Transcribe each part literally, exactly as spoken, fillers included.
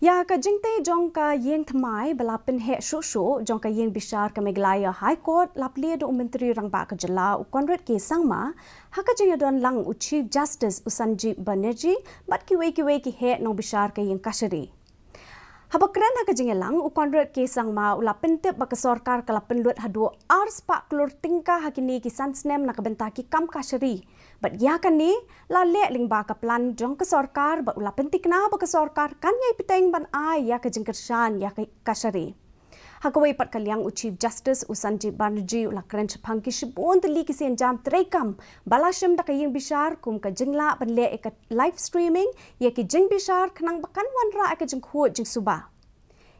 Ïa ka jingtei jong ka ïing thymmai ba la pynheh shuh shuh jong ka ïing bishar ka Meghalaya High Court la plie da u Myntri Rangbah ka jylla u Conrad K Sangma, ha ka jingïadon lang u Chief Justice u Sanjeev Banerjee bad kiwei kiwei ki heh nongbishar ka ïing kashari. Haba kren ha ka jingïalang, u Conrad K Sangma u la pyntip ba ka sorkar ka la pynlut haduh ar spah klur tyngka ha kine ki san snem na ka bynta ki kam kashari. Bad ïa kane la leh lyngba ka plan jong ka sorkar, bad u la pyntikna ba ka sorkar kan ïai bteng ban ai ïa ka jingkyrshan ïa ka kashari. Ha kawei pat ka liang, u Chief Justice u Sanjeev Banerjee u la kren shaphang ki shibun tylli ki sienjam treikam ba la shim da ka ïing bishar, kum ka jinglah ban leh ïa ka live streaming ïa ki jingbishar khnang ba kan wanrah ïa ka jingkhuid jingsuba.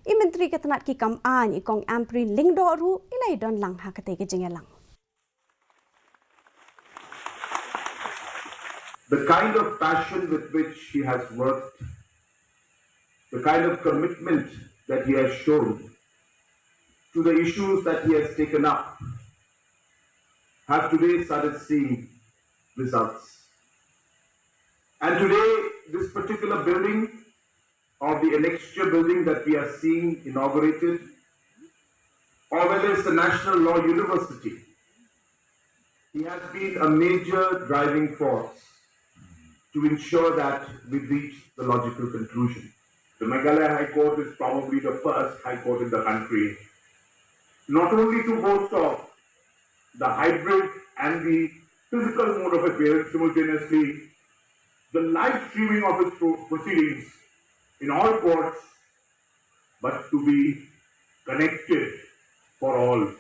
I Myntri ka tnat ki kam aiñ, i Kong Ampareen Lyngdoh ruh i la ïadon lang ha katei ka jingïalang. The kind of passion with which he has worked, the kind of commitment that he has shown to the issues that he has taken up, have today started seeing results. And today, this particular building, of the annexure building that we are seeing inaugurated, or whether it's the National Law University, he has been a major driving force to ensure that we reach the logical conclusion. The Meghalaya High Court is probably the first High Court in the country not only to boast of the hybrid and the physical mode of appearance simultaneously, the live streaming of its pro- proceedings in all courts, but to be connected for all.